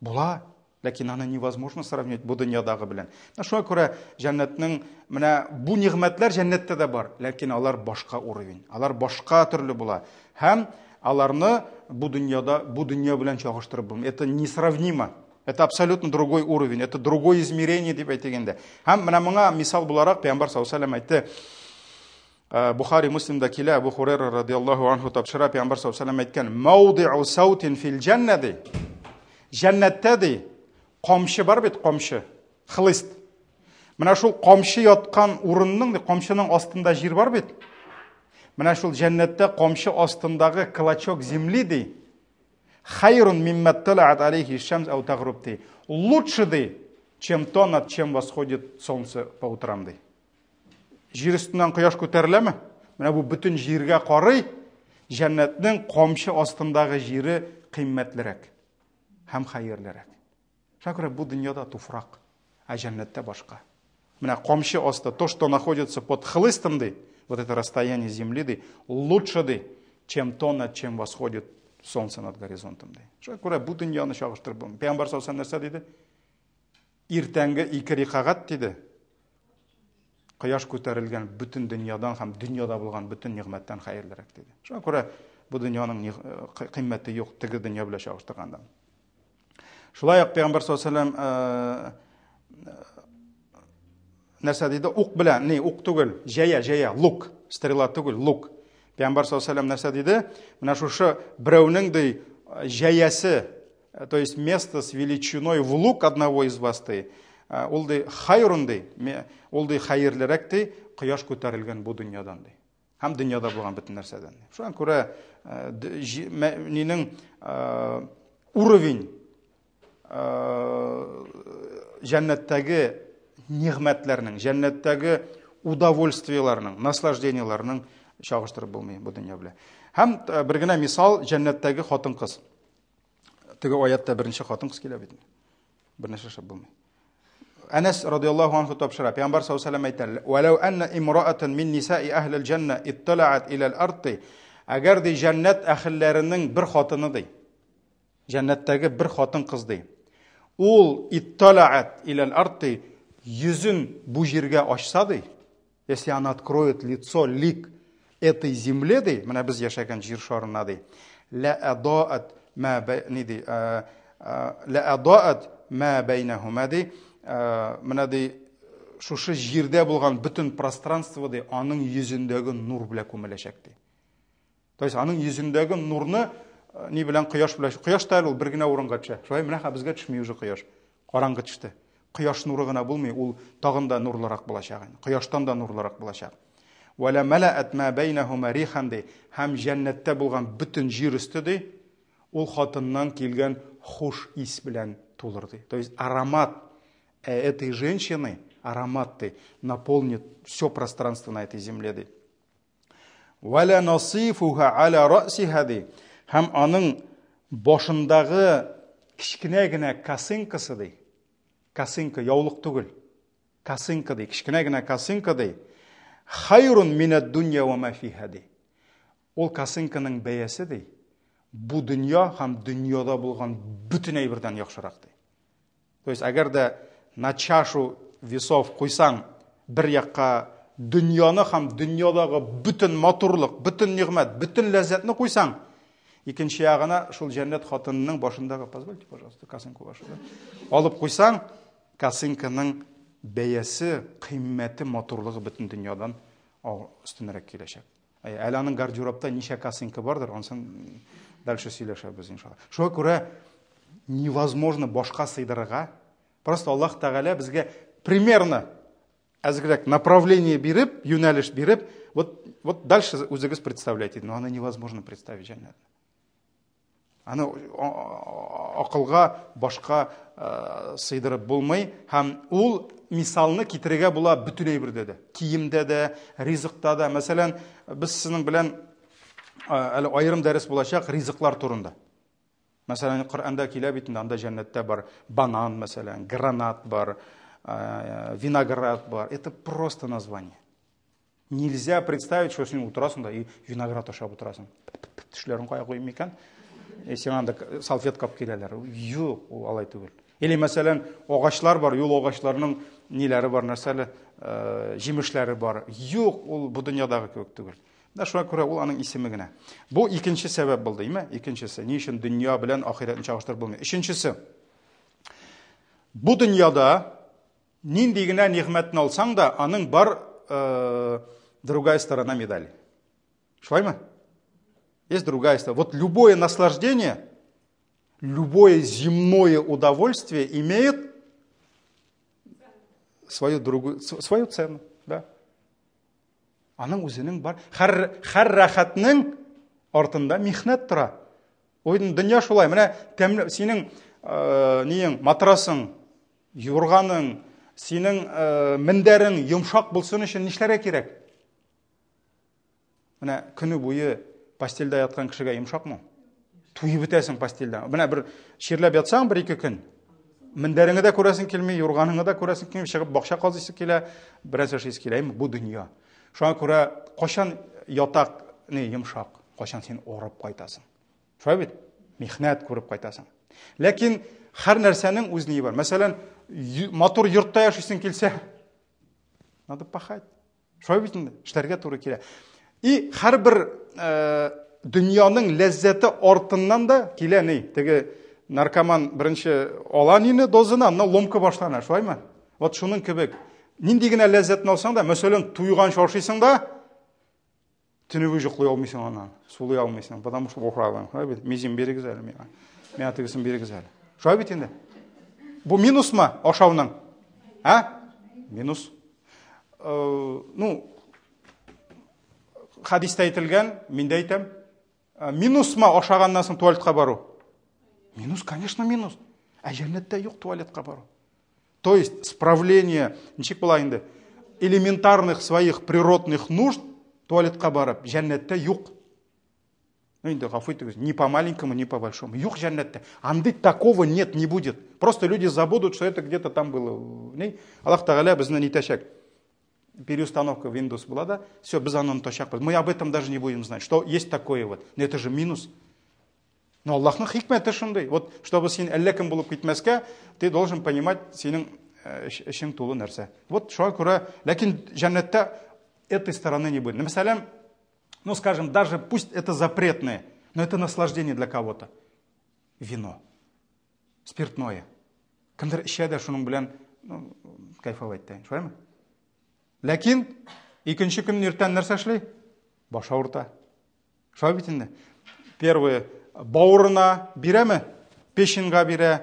Була. Ләкин аны невозможно сравнить бу дөньядагы белән. Менә шуңа күрә җәннәтнең менә бу нигъмәтләр җәннәттә дә бар, ләкин алар башка уровень, алар башка төрле була. Һәм аларны бу дөньяда, бу дөнья белән чагыштырып булмый. Это несравнимо. Это абсолютно другой уровень, это другое измерение дип әйтик инде. Һәм менә моңа мисал буларак Пәйгамбәр саллаллаху алейһи ва сәлләм әйтте. Бухари Муслимда килә, Абу Хурайра радиаллаһу анху тапшыра, Пәйгамбәр саллаллаху алейһи ва сәлләм әйткән: "Маудиу саутин фил җәннә" ди. Җәннәттә ди, камчы бар бит, камчы, хлыст. Менә шул камчы яткан урынның, ди, камчының астында җир бар бит. Менә шул җәннәттә камчы астындагы клочок земли ди, хайрун мимма талаат алейхи шамс ау тагруб ди. Лучше ди, чем то, над чем восходит солнце по утрам ди. Җир өстеннән кояш күтәреләме? Менә бу бөтен җиргә карый, җәннәтнең камчы астындагы җире кыйммәтлерәк һәм хәерлерәк. Шуңа күрә бу дөньяда туфрак, ә җәннәттә башка. Менә камчы асты, то, что находится под хлыстом, ди, вот это расстояние земли, ди, лучше, ди, чем то, над чем восходит солнце над горизонтом, ди. Шуңа күрә бу дөньяны чагыштырып булмый. Пәйгамбәр саллаллаху алейһи ва сәлләм нәрсә диде? Иртәнге ике рикагать диде. Кояш күтәрелгән бөтен дөньядан һәм дөньяда булган бөтен нигъмәттән хәерлерәк диде. Шуңа күрә бу дөньяның кыйммәте юк теге дөнья белән чагыштырганда. Шулай ук Пәйгамбәр саллаллаху алейһи ва сәлләм нәрсә диде? Ук белән, не, ук түгел, җәя, җәя, лук, стрела түгел, лук. Пәйгамбәр саллаллаху алейһи ва сәлләм нәрсә диде? Менә шушы берәүнең ди җәясе, то есть место с величиной в лук одного из вас ди, ул ди хайрун ди, ул ди хәерлерәк ди, кояш күтәрелгән бу дөньядан ди. Һәм дөньяда булган бөтен нәрсәдән. Шуңа күрә нинең уровень җәннәттәге нигъмәтләрнең, җәннәттәге удовольствиеләрнең, наслаждениеләрнең чагыштырып булмый бу дөнья белән. Һәм бер генә мисал җәннәттәге хатын-кыз. Теге аятта беренче хатын-кыз килә бит. Бернәрсә эшләп булмый. Әнәс радиаллаһу анху тапшыра. Пәйгамбәр саллаллаху алейһи ва сәлләм әйтә: "Вәләү анна имраатан мин нисаи әһлил җанна итталаат иләл арди" Әгәр ди җәннәт әһелләренең бер хатыны ди. Җәннәттәге бер хатын-кыз ди. Ул итталаат иләл арди йөзен бу җиргә ачса ди, если она откроет лицо, лик этой земле ди, менә без яшәгән җир шарына ди, ла адаат ма ни ди, ла адаат ма бәйнәһума ди, менә ди шушы җирдә булган бөтен пространство ди, аның йөзендәге нур белән күмеләчәк ди. То есть аның йөзендәге нурны ни белән кояш белән кояш та әле ул бер генә урынга төшә. Шулай менә безгә төшми уже кояш. Караңгы төште. Кояш нуры гына булмый, ул тагын да нурлырак булачак. Кояштан да нурлырак булачак. Вәлә мәләәт мә бәйнәһума рихан ди. Һәм җәннәттә булган бөтен җир өсте ди, ул хатыннан килгән хуш ис белән тулыр ди. То есть аромат этой женщины, аромат ди, наполнит все пространство на этой земле ди. Вәлә насифуха аля рәсиха ди. Һәм аның башындагы кечкенә генә косынкасы ди. Косынка яулык түгел. Косынка ди, кечкенә генә косынка ди. Хайрун минәд дөнья ва ма фиха ди. Ул косынканың бәясе ди. Бу дөнья һәм дөньяда булган бөтен әйбердән яхшырак ди. То есть, әгәр дә На чашу весов куйсаң, бер якка дөньяны һәм дөньядагы бөтен матурлык, бөтен нигъмәт, бөтен ләззәтне куйсаң, икенче ягына шул җәннәт хатынының башындагы, позвольте, пожалуйста, косынку вашу, да? Алып куйсаң, косынканың бәясе, кыйммәте, матурлыгы бөтен дөньядан өстенрәк киләчәк. Әле аның гардеробта ничә косынка бардыр, ансын дальше сөйләшәбез, иншалла. Шуңа күрә невозможно башка сыйдырырга. Просто Аллаһ Тәгалә безгә примерно әзрәк направление биреп, юнәлеш биреп, вот дальше үзегез представляете, но аны невозможно представить җәннәтне. Аны акылга башка сыйдырып булмый һәм ул мисалны китерергә була бөтен әйбердә дә. Киемдә дә, ризыкта да. Мәсәлән, без сезнең белән әле аерым дәрес булачак ризыклар турында. Мәсәлән, Коръәндә килә бит инде, анда җәннәттә бар банан, мәсәлән, гранат бар, виноград бар. Это просто название. Нельзя представить, что син утырасың да и виноград ашап утырасың. Тешләрен кая куйым микән? И сиңа анда салфетка алып киләләр. Юк, ул алай түгел. Или, мәсәлән, агачлар бар, юл агачларының ниләре бар, нәрсәле, җимешләре бар. Юк, ул бу дөньядагы кебек түгел. Менә шуңа күрә ул аның исеме генә. Бу икенче сәбәп булды, име? Икенчесе. Ни өчен дөнья белән ахирәтне чагыштырып булмый? Өченчесе. Бу дөньяда нинди генә нигъмәтне алсаң да, аның бар другая сторона медали. Шулаймы? Есть другая сторона. Вот любое наслаждение, любое земное удовольствие имеет свою другую, свою цену, да. Аның үзенең бар. Һәр, һәр рәхәтнең артында михнәт тора. Ой, дөнья шулай. Менә тәмле синең ниең, матрасың, юрганың, синең мендәрең йомшак булсын өчен нишләргә кирәк? Менә көне буе постельдә яткан кешегә йомшакмы? Туеп бетәсең постельдә. Менә бер чирләп ятсаң бер-ике көн, мендәреңне дә күрәсең килми, юрганыңны да күрәсең килми, чыгып бакча казыйсы килә, берәрсе эшлисе килә. Әмма бу дөнья. Шуңа күрә кайчан ятак не йомшак, кайчан син орып кайтасың. Шулай бит? Михнәт күреп кайтасың. Ләкин һәр нәрсәнең үз ние бар. Мәсәлән, матур йортта яшисең килсә, надо пахать. Шулай бит инде, эшләргә туры килә. И һәрбер дөньяның ләззәте артыннан да килә ни? Теге наркоман беренче ала нине дозаны, аннан ломка башлана, шулаймы? Вот шуның кебек. Нинди генә ләззәтне алсаң да, мәсәлән, туйганчы ашыйсың да, төне буе йоклый алмыйсың аннан, сулый алмыйсың, потому что охрадың. Шулай бит? Мизин бирегез әле миңа. Миңа тегесен бирегез әле. Шулай бит инде. Бу минусмы ашауның? А? Минус. Ну, хадистә әйтелгән, мин дә әйтәм. Минусмы ашаганнан соң туалетка бару? Минус, конечно, минус. Ә җәннәттә юк туалетка бару. То есть справление, ничек була инде, элементарных своих природных нужд туалетка барып, җәннәттә юк. Ну, инде гафу итегез, ни по маленькому, ни по большому. Юк җәннәттә. Андый такого нет, не будет. Просто люди забудут, что это где-то там было. Ни? Аллаһ Тәгалә безне нитәчәк. Переустановка Windows була да, все, без аны онытачакбыз. Мы об этом даже не будем знать, что есть такое вот. Но это же минус. Но Аллаһның хикмәте шундый. Вот, чтобы син әллә кем булып китмәскә, ты должен понимать, синең эчең тулы нәрсә. Вот шуңа күрә, ләкин җәннәттә этой стороны не будет. Мәсәлән, ну, скажем, даже пусть это запретное, но это наслаждение для кого-то. Вино, спиртное. Кемдер эчә дә шуның белән, ну, кайфовать итә. Шулаймы? Ләкин икенче көн иртән нәрсә эшли? Баш авырта. Шулай бит инде. Первое, бавырына бирәме? Печеньга бирә,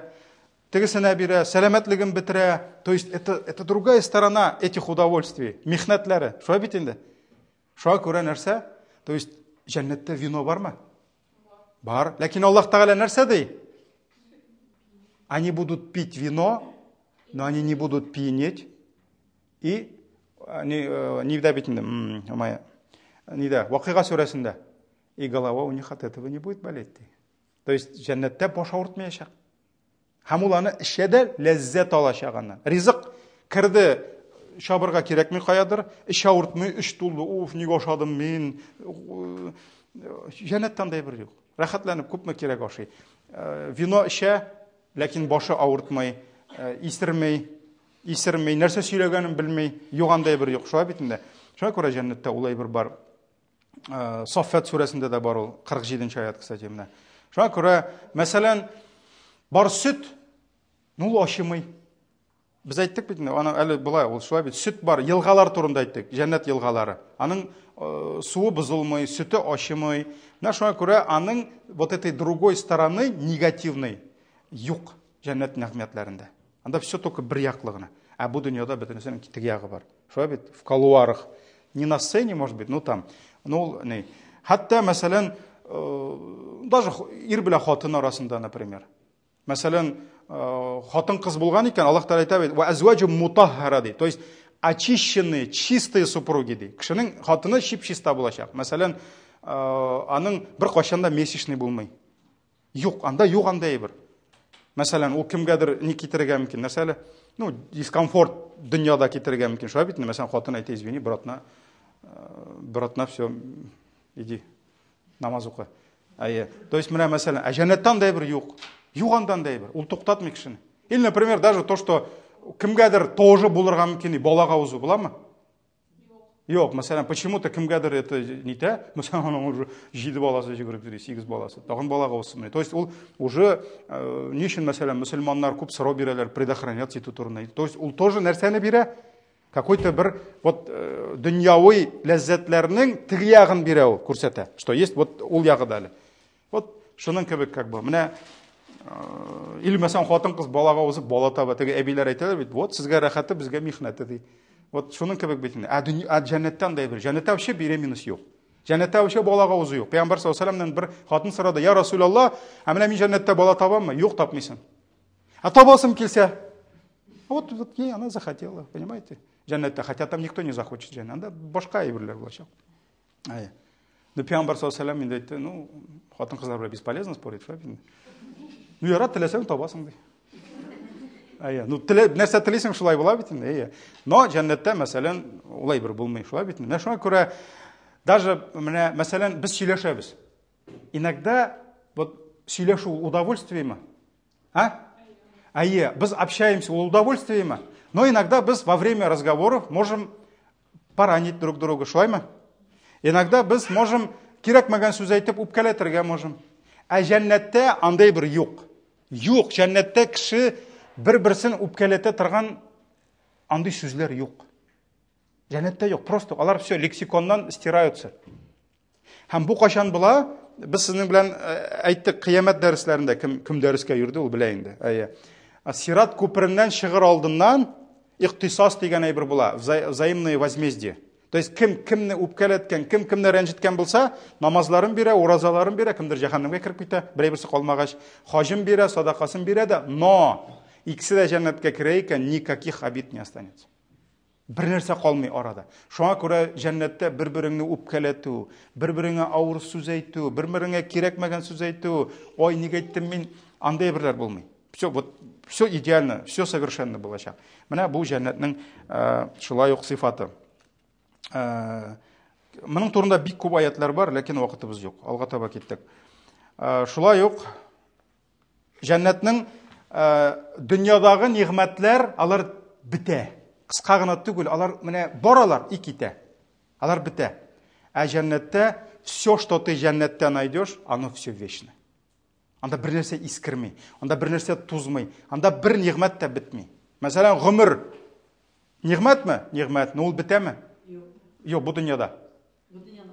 тегесенә бирә, сәламәтлеген бетерә. То есть это другая сторона этих удовольствий, михнәтләре. Шулай бит инде. Шуңа күрә нәрсә? То есть җәннәттә вино бармы? Бар. Ләкин Аллаһ Тәгалә нәрсә ди? Они будут пить вино, но они не будут пьянеть. И не, нидә бит инде, моя, нидә, Вакыйга сүрәсендә. И голова у них от этого не будет болеть. Ди. То есть җәннәттә баш авыртмаячак. Һәм ул аны эчә дә ләззәт алачак аннан. Ризык керде, чабырга кирәкми каядыр, эч авыртмый, эч тулды, уф, нигә ашадым мин. Җәннәттә андай бер юк. Рәхәтләнеп күпме кирәк ашый. Вино эчә, ләкин башы авыртмый, исермей. исерми, нәрсә сөйләгәнен белми, юк андай бер юк. Шулай бит инде. Шуңа күрә җәннәттә ул әйбер бар. Саффат сүрәсендә дә бар ул, 47 нче аят, кстати, менә. Шуңа күрә, мәсәлән, бар сөт, ну ул ачымый. Без әйттек бит инде, аны әле болай, ул шулай бит, сөт бар, елгалар турында әйттек, җәннәт елгалары. Аның суы бозылмый, сөте ачымый. Менә шуңа күрә аның вот этой другой стороны негативной юк җәннәт нигъмәтләрендә. Анда все только бер яклы гына. Ә бу дөньяда бөтенесенең теге ягы бар. Шулай бит, в колуарах. Не на сцене, может быть, но там. Ну, ул ни. Хәтта, мәсәлән, даже ир белән хатын арасында, например. Мәсәлән, хатын-кыз булган икән, Аллаһ Тәгалә әйтә бит, «Ва әзваҗу мутаххара» ди. То есть очищенные, чистые супруги ди. Кешенең хатыны чип-чиста булачак. Мәсәлән, аның бер кайчан да месячный булмый. Юк, анда юк анда әйбер. Мәсәлән, ул кемгәдер ни китерергә мөмкин? Нәрсә әле? Ну, дискомфорт дөньяда китерергә мөмкин. Шулай бит, мәсәлән, хатын әйтә, извини, братна, братна, все, иди, намаз укы. Әйе. То есть, менә мәсәлән, ә җәннәттә андай бер юк. Юк анда андай бер. Ул туктатмый кешене. Или, например, даже то, что кемгәдер тоже булырга мөмкин, балага узу буламы? Юк, мәсәлән, почему-то кемгәдер это не тә, мәсәлән, аның уже 7 баласы йөгереп йөри, 8 баласы, тагын балага узсын. То есть ул уже ни өчен, мәсәлән, мөселманнар күп сорау бирәләр, предохраняться итү турында. То есть ул тоже нәрсәне бирә? Какой-то бер вот дөньяви ләззәтләрнең теге ягын бирә ул, күрсәтә, что есть вот ул ягы да әле. Вот шуның кебек как бы. Менә или мәсәлән хатын-кыз балага узып бала таба, теге әбиләр әйтәләр бит, вот сезгә рәхәте, безгә михнәте ди. Вот шуның кебек бит инде. Ә дөнья, ә җәннәттә андай бер. Җәннәттә вообще беременность юк. Җәннәттә вообще балага узу юк. Пәйгамбәр саллаллаһу алейһи ва сәлләмнән бер хатын сорады, я Расулаллаһ, ә менә мин җәннәттә бала табаммы? Юк, тапмыйсың. Ә табасым килсә? Вот, вот ей она захотела, понимаете? Җәннәттә, хотя там никто не захочет җәннәт. Анда башка әйберләр булачак. Әйе. Ну, Пәйгамбәр саллаллаһу алейһи ва сәлләм инде әйтте, ну, хатын-кызлар белән бесполезно спорить, шулай бит инде. Ну, ярар, теләсәң табасың ди. Әйе, ну, телә, нәрсә телисең, шулай була бит инде, әйе. Но җәннәттә, мәсәлән, улай бер булмый, шулай бит инде. Менә шуңа күрә даже менә, мәсәлән, без сөйләшәбез. Иногда вот сөйләшү удовольствиеме? А? Әйе, без общаемся, ул удовольствиеме? Но иногда без во время разговоров можем поранить друг друга, шулаймы? Иногда без можем кирәкмәгән сүз әйтеп үпкәләтергә можем. Ә җәннәттә андый бер юк. Юк, җәннәттә кеше бер-берсен үпкәләтә торган андый сүзләр юк. Җәннәттә юк, просто алар все лексиконнан стираются. Һәм бу кайчан була? Без сезнең белән әйттек, кыямәт дәресләрендә кем кем дәрескә йөрде, ул белә инде. Әйе. Сират күпереннән чыгыр алдыннан иктисас дигән әйбер була, взаимное возмездие. То есть кем кемне үпкәләткән, кем кемне рәнҗеткән булса, намазларын бирә, уразаларын бирә, кемдер җәһәннәмгә кереп китә, берәй-берсе калмагач, хаҗын бирә, садакасын бирә дә, но икесе дә җәннәткә керә икән, никаких обид не останется. Бер нәрсә калмый арада. Шуңа күрә җәннәттә бер-береңне үпкәләтү, бер-береңә авыр сүз әйтү, бер-береңә кирәкмәгән сүз әйтү, ой, ник әйттем мин, андый әйберләр булмый. Все, вот, все идеально, все совершенно булачак. Менә бу җәннәтнең шулай ук сыйфаты. Моның турында бик күп аятлар бар, ләкин вакытыбыз юк. Алга таба киттек. Шулай ук Җәннәтнең дөньядагы нигъмәтләр алар бетә. Кыска гына түгел, алар менә баралар и китә. Алар бетә. Ә җәннәттә все, что ты җәннәттә найдешь, оно все вечно. Анда бер нәрсә искерми, анда бер нәрсә тузмый, анда бер нигъмәт тә бетми. Мәсәлән, гомер нигъмәтме? Нигъмәт, но ул бетәме? Юк. Юк, бу дөньяда.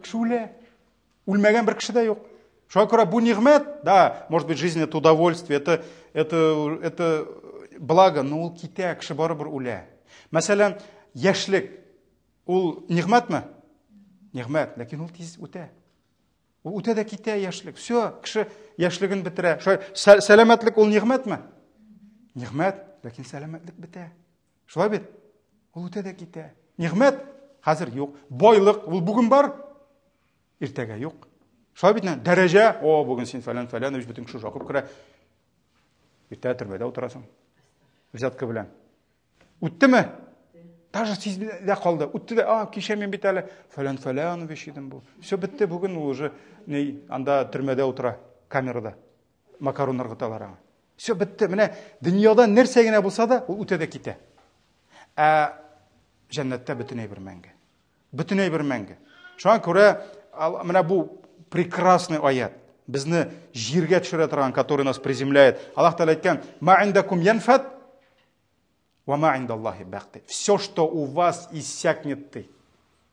Кеше үлә. Үлмәгән бер кеше дә юк. Шуңа күрә бу нигъмәт, да, может быть, жизнь это удовольствие, это, это, это благо, но ул китә, кеше барыбер үлә. Мәсәлән, яшьлек ул нигъмәтме? Нигъмәт, ләкин ул тиз үтә. Ул үтә дә китә яшьлек. Все, кеше яшьлеген бетерә. Шулай, сәламәтлек ул нигъмәтме? Нигъмәт, ләкин сәламәтлек бетә. Шулай бит? Ул үтә дә китә. Нигъмәт хәзер юк. Байлык ул бүген бар, иртәгә юк. Шулай бит? Дәрәҗә, о, бүген син фәлән фәлән, үз бөтен кеше шакып керә. Иртә төрмәдә утырасың. Взятка белән. Үттеме? Даже сизми дә калды. Үтте дә, а, кичә мин бит әле фәлән фәләнович идем бу. Все бетте, бүген ул уже ни, анда төрмәдә утыра, камерада. Макарон ыргыталар аңа. Все бетте. Менә дөньяда нәрсә генә булса да, ул үтә дә китә. Ә җәннәттә бөтен әйбер мәңге. Бөтен әйбер мәңге. Шуңа күрә менә бу прекрасный аят безне җиргә төшерә торган, который нас приземляет. Аллаһ Тәгалә әйткән: "Ма индакум янфат ва ма индаллахи бак". Все, что у вас иссякнет, ди.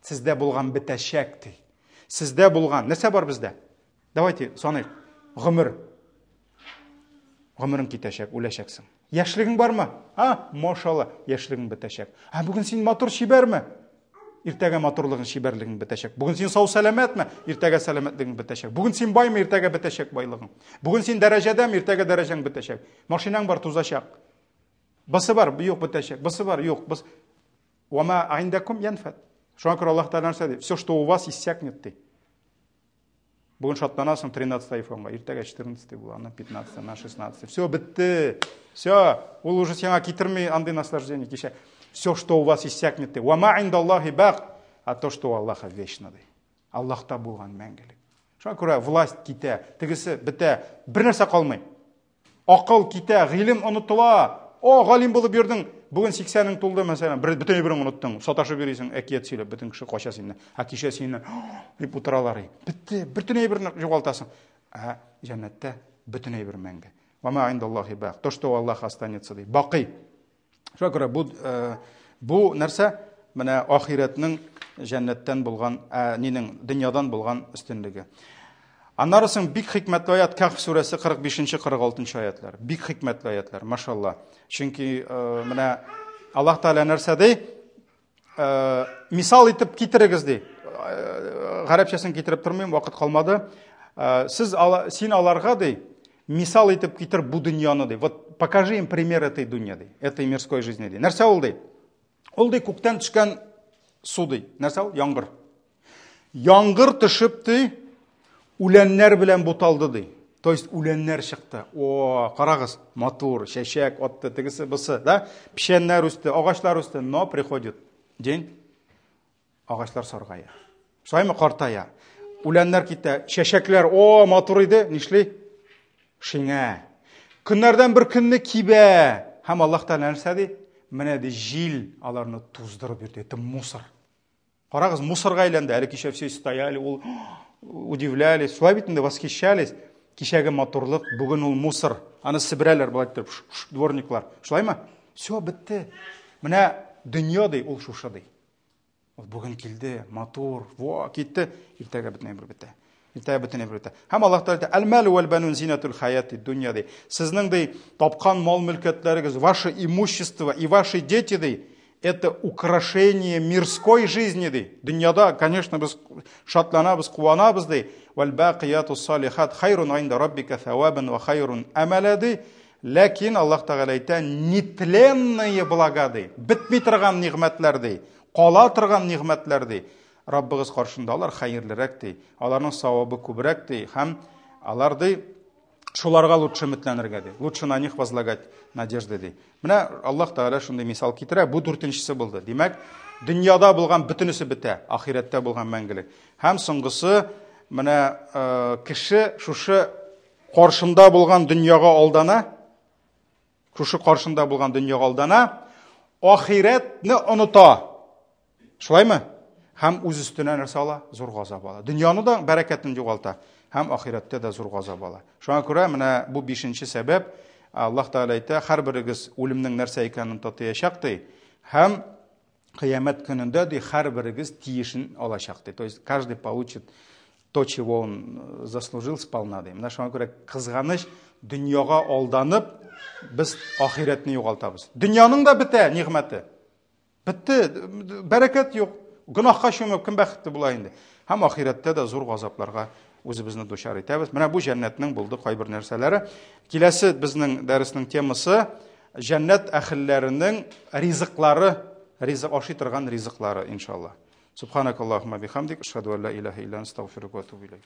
Сездә булган бетәчәк, ди. Сездә булган, нәрсә бар бездә? Давайте саныйк. Гомер. Гомерең китәчәк, үләчәксең. Яшьлегең бармы? А, машалла, яшьлегең бетәчәк. Ә бүген син матур чибәрме? Иртәгә матурлыгың, чибәрлегең бетәчәк. Бүген син сау сәламәтме? Иртәгә сәламәтлегең бетәчәк. Бүген син баймы? Иртәгә бетәчәк байлыгың. Бүген син дәрәҗәдәме? Иртәгә дәрәҗәң бетәчәк. Машинаң бар, тузачак. Бысы бар, юк бетәчәк. Бысы бар, юк. Быс... Вама индакум янфат. Шуңа күрә Аллаһ Тәгалә нәрсә ди? Все, что у вас иссякнет, ди. Бүген шатланасың 13 айфонга, иртәгә 14 була, аннан 15, аннан 16. Все, бетте. Все, ул уже сиңа китерми андый наслаждение кичә. Все, что у вас иссякнет, ди. Ва ма индаллахи бак, а то, что у Аллаха вечно, ди. Аллаһта булган мәңгелек. Шуңа күрә власть китә, тегесе бетә, бер нәрсә калмый. Акыл китә, гыйлем онытыла. О, галим булып йөрдең, бүген 80-ең тулды, мәсәлән, бер бөтен әйбереңне оныттың. Саташып йөрисең, әкият сөйләп, бөтен кеше кача синнән. Ә кичә синнән дип утыралар. Бетте, бөтен әйберне югалтасың. Ә җәннәттә бөтен әйбер мәңге. Ва ма индаллахи бак. То, что у Аллаха останется, ди. Бакый. Шуңа күрә бу э, бу нәрсә менә ахирәтнең җәннәттән булган, ә, нинең дөньядан булган өстенлеге. Аннары соң бик хикмәтле аят Кәһф сүрәсе 45-46 аятлар. Бик хикмәтле аятлар, машалла. Чөнки э, менә Аллаһ Тәгалә нәрсә ди? Э, мисал итеп китерегез ди. Э, гарәпчәсен китереп тормыйм, вакыт калмады. Э, сез син аларга ди, мисал итеп китер бу дөньяны ди. Вот покажи им пример этой дунья ди, этой мирской жизни ди. Нәрсә ул ди? Ул ди күктән төшкән су ди. Нәрсә ул? Яңгыр. Яңгыр төшеп ди, үләннәр белән буталды ди. То есть үләннәр чыкты. О, карагыз, матур, чәчәк атты, тегесе, бусы, да? Печәннәр үсте, агачлар үсте, но приходит день, агачлар саргая. Шулаймы картая? Үләннәр китә, чәчәкләр, о, матур иде, нишли? Шиңә. Көннәрдән бер көнне кибә. Һәм Аллаһ Тәгалә нәрсә ди? Менә ди җил аларны туздырып йөртә. Это мусор. Карагыз, мусорга әйләнде. Әле кичә все стояли, ул удивлялись. Шулай бит инде, восхищались. Кичәге матурлык, бүген ул мусор. Аны себерәләр болай итеп, дворниклар. Шулаймы? Все, бетте. Менә дөнья ди, ул шушы ди. Ул бүген килде, матур, во, китте, иртәгә бөтенләй бер бетә. Иртәгә бөтен әйбер бетә. Һәм Аллаһ Тәгалә әйтә, "Әл-мәлу вәл-банун зинатул хаяти дунья" ди. Сезнең ди тапкан мал-мөлкәтләрегез, ваше имущество и ваши дети ди, это украшение мирской жизни ди. Дөньяда, конечно, без шатланабыз, куанабыз ди. Вәл бақияту салихат хайрун инда раббика thawабан ва хайрун амала ди. Ләкин Аллаһ Тәгалә әйтә, нетленные блага ди. Бетми торган нигъмәтләр ди. Кала торган нигъмәтләр ди. Раббыгыз каршында алар хәерлерәк ди, аларның савабы күбрәк ди һәм алар ди шуларга лучше өметләнергә ди. Лучше на них возлагать надежды ди. Менә Аллаһ Тәгалә шундый мисал китерә. Бу дүртенчесе булды. Димәк, дөньяда булган бөтенесе бетә, ахирәттә булган мәңгелек. Һәм соңгысы менә э, кеше шушы каршында булган дөньяга алдана, Шушы каршында булган дөньяга алдана, ахирәтне оныта. Шулаймы? Һәм үз өстенә нәрсә ала? Зур газап ала. Дөньяны да бәрәкәтен югалта һәм ахирәттә дә зур газап ала. Шуңа күрә менә бу бишенче сәбәп Аллаһ Тәгалә әйтә, һәрберегез үлемнең нәрсә икәнен татыячак ди. Һәм кыямәт көнендә ди һәрберегез тиешен алачак ди. То есть каждый получит то, чего он э, заслужил сполна ди. Менә шуңа күрә кызганыч дөньяга алданып без ахирәтне югалтабыз. Дөньяның да бетә нигъмәте. Бетте, бәрәкәт юк. Гөнаһка чумып кем бәхетле була инде? Һәм ахирәттә дә зур газапларга үзебезне дучар итәбез. Менә бу җәннәтнең булды кайбер нәрсәләре. Киләсе безнең дәреснең темасы җәннәт әһелләренең ризыклары, ризык ашый торган ризыклары, иншалла. Субханакаллахумма бихамдик, ашһаду ан ла илаһа илля анта, астагфирука ва атубу илейк.